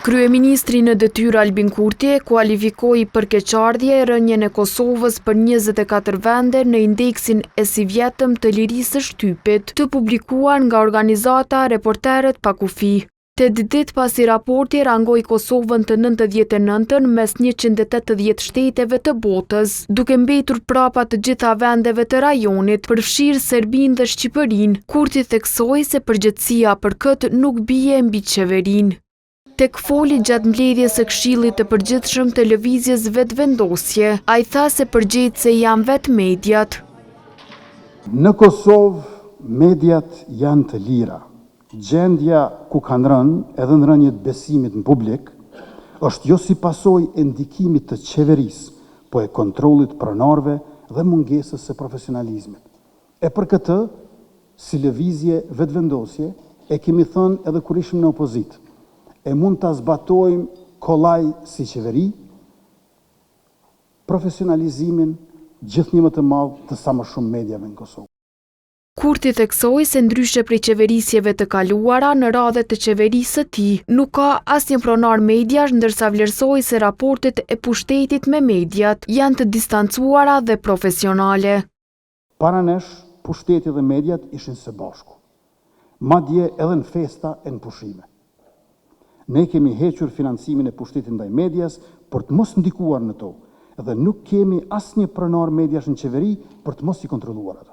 Kryeministri në detyrë Albin Kurti e kualifikoi për keqardhje rënien e Kosovës për 24 vende në indeksin e sivjetëm të lirisë së shtypit, të publikuar nga organizata Reporterët pa Kufi. Tetë ditë pasi raporti rangoi Kosovën të 99-ën mes 180 shteteve të botës, duke mbetur prapa të gjitha vendeve të rajonit, përfshirë Serbinë dhe Shqipërinë, Kurti theksoi se përgjegjësia për këtë nuk bie mbi qeverinë. Tek foli gjatë mbledhjes së Këshillit të Përgjithshëm të Lëvizjes Vetëvendosje, ai tha se përgjegjëse janë vetë mediat. Në Kosovë mediat janë të lira. Gjendja ku kanë rënë, edhe në rënie të besimit në publik, është jo si pasojë e ndikimit të qeverisë, po e kontrollit të pronarëve dhe mungesës së profesionalizmit. E për këtë, si Lëvizje Vetëvendosje, e kemi thënë edhe kur ishim në opozitë, e mund ta zbatojmë kollaj si qeveri, profesionalizimin gjithnjë më të madh të sa më shumë mediave në Kosovë. Kurti theksoi se ndryshe prej qeverisjeve të kaluara, në radhët e qeverisë së tij, nuk ka asnjë pronar mediash ndërsa vlerësoi se raportet e pushtetit me mediat janë të distancuara dhe profesionale. Para nesh, pushteti dhe mediat ishin së bashku. Madje edhe në festa e në pushime. Ne kemi hequr financimin e pushtetit ndaj medias për të mos ndikuar në to dhe nuk kemi asnjë pronar mediash në qeveri për të mos i kontrolluar ato.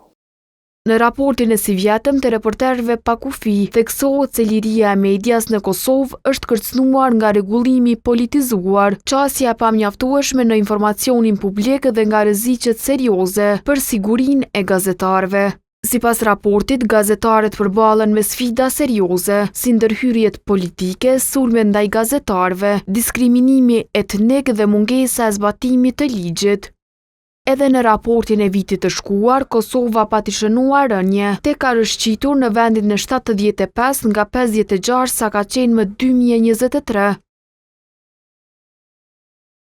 Në raportin e sivjetëm të Reporterëve pa Kufi, theksohet se liria e medias në Kosovë është kërcënuar nga rregullimi i politizuar, qasja e pamjaftueshme në informacionin publik dhe nga rreziqet serioze për sigurinë e gazetarëve. Sipas raportit, gazetarët përballen me sfida serioze, si ndërhyrjet politike, sulmet ndaj gazetarëve, diskriminimi etnik dhe mungesa e zbatimit të ligjit. Edhe në raportin e vitit të shkuar, Kosova pati shënuar rënie, tek ka rrëshqitur në vendin e 75 nga 56 sa ka qenë më 2023.